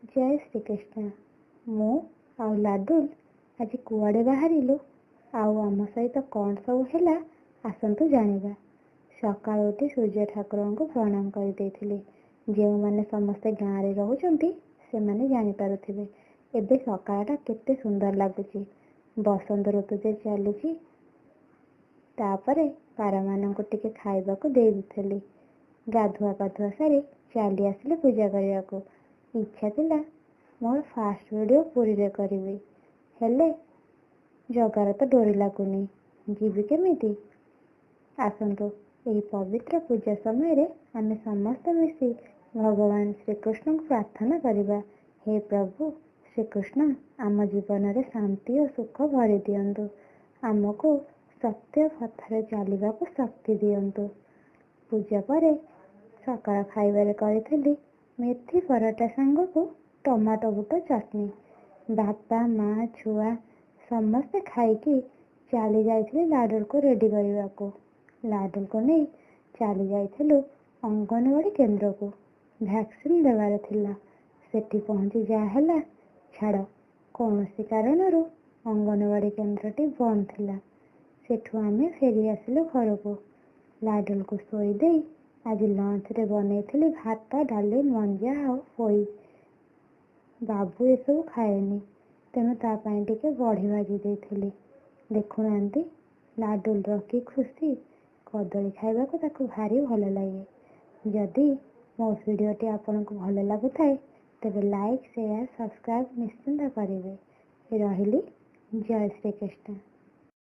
ଜୟ ଶ୍ରୀକୃଷ୍ଣ। ମୁଁ ଆଉ ଲାଡୁଲ ଆଜି କୁଆଡ଼େ ବାହାରିଲୁ ଆଉ ଆମ ସହିତ କ'ଣ ସବୁ ହେଲା, ଆସନ୍ତୁ ଜାଣିବା। ସକାଳୁ ଉଠି ସୂର୍ଯ୍ୟ ଠାକୁରଙ୍କୁ ପ୍ରଣାମ କରିଦେଇଥିଲି। ଯେଉଁମାନେ ସମସ୍ତେ ଗାଁରେ ରହୁଛନ୍ତି, ସେମାନେ ଜାଣିପାରୁଥିବେ ଏବେ ସକାଳଟା କେତେ ସୁନ୍ଦର ଲାଗୁଛି, ବସନ୍ତ ଋତୁ ଯେ ଚାଲିଛି। ତାପରେ ପାରାମାନଙ୍କୁ ଟିକେ ଖାଇବାକୁ ଦେଇଦେଇଥିଲି। ଗାଧୁଆ ପାଧୁଆ ସାରି ଚାଲି ଆସିଲି ପୂଜା କରିବାକୁ। ଇଚ୍ଛା ଥିଲା ମୋର ଫାଷ୍ଟ ଭିଡ଼ିଓ ପୁରୀରେ କରିବି, ହେଲେ ଜଗାର ତ ଡୋରି ଲାଗୁନି, ଯିବି କେମିତି? ଆସନ୍ତୁ, ଏହି ପବିତ୍ର ପୂଜା ସମୟରେ ଆମେ ସମସ୍ତେ ମିଶି ଭଗବାନ ଶ୍ରୀକୃଷ୍ଣଙ୍କୁ ପ୍ରାର୍ଥନା କରିବା। ହେ ପ୍ରଭୁ ଶ୍ରୀକୃଷ୍ଣ, ଆମ ଜୀବନରେ ଶାନ୍ତି ଓ ସୁଖ ଭରି ଦିଅନ୍ତୁ, ଆମକୁ ସତ୍ୟ ପଥରେ ଚାଲିବାକୁ ଶକ୍ତି ଦିଅନ୍ତୁ। ପୂଜା ପରେ ସକାଳ ଖାଇବାରେ କରିଥିଲି ମେଥି ପରଟା ସାଙ୍ଗକୁ ଟମାଟୋ ବୁଟ ଚଟଣି। ବାପା, ମା, ଛୁଆ ସମସ୍ତେ ଖାଇକି ଚାଲି ଯାଇଥିଲି ଲାଡୁଲକୁ ରେଡ଼ି କରିବାକୁ। ଲାଡୁଲକୁ ନେଇ ଚାଲି ଯାଇଥିଲୁ ଅଙ୍ଗନବାଡ଼ି କେନ୍ଦ୍ରକୁ, ଭ୍ୟାକ୍ସିନ୍ ଦେବାର ଥିଲା। ସେଠି ପହଞ୍ଚି ଯାହା ହେଲା ଛାଡ଼, କୌଣସି କାରଣରୁ ଅଙ୍ଗନବାଡ଼ି କେନ୍ଦ୍ରଟି ବନ୍ଦ ଥିଲା। ସେଠୁ ଆମେ ଫେରି ଆସିଲୁ ଘରକୁ। ଲାଡୁଲକୁ ଶୋଇ ଦେଇ ଆଜି ଲଞ୍ଚରେ ବନେଇଥିଲି ଭାତ, ଡାଲି, ମଞ୍ଜା ଆଉ ପୋଇ। ବାବୁ ଏସବୁ ଖାଏନି, ତେଣୁ ତା ପାଇଁ ଟିକେ ବଢ଼ି ଭାଜି ଦେଇଥିଲି। ଦେଖୁନାହାନ୍ତି ଲାଡୁଲର କି ଖୁସି, କଦଳୀ ଖାଇବାକୁ ତାକୁ ଭାରି ଭଲ ଲାଗେ। ଯଦି ମୋ ଭିଡ଼ିଓଟି ଆପଣଙ୍କୁ ଭଲ ଲାଗୁଥାଏ, ତେବେ ଲାଇକ୍, ସେୟାର, ସବସ୍କ୍ରାଇବ୍ ନିଶ୍ଚିନ୍ତ କରିବେ। ରହିଲି, ଜୟ ଶ୍ରୀକୃଷ୍ଣ।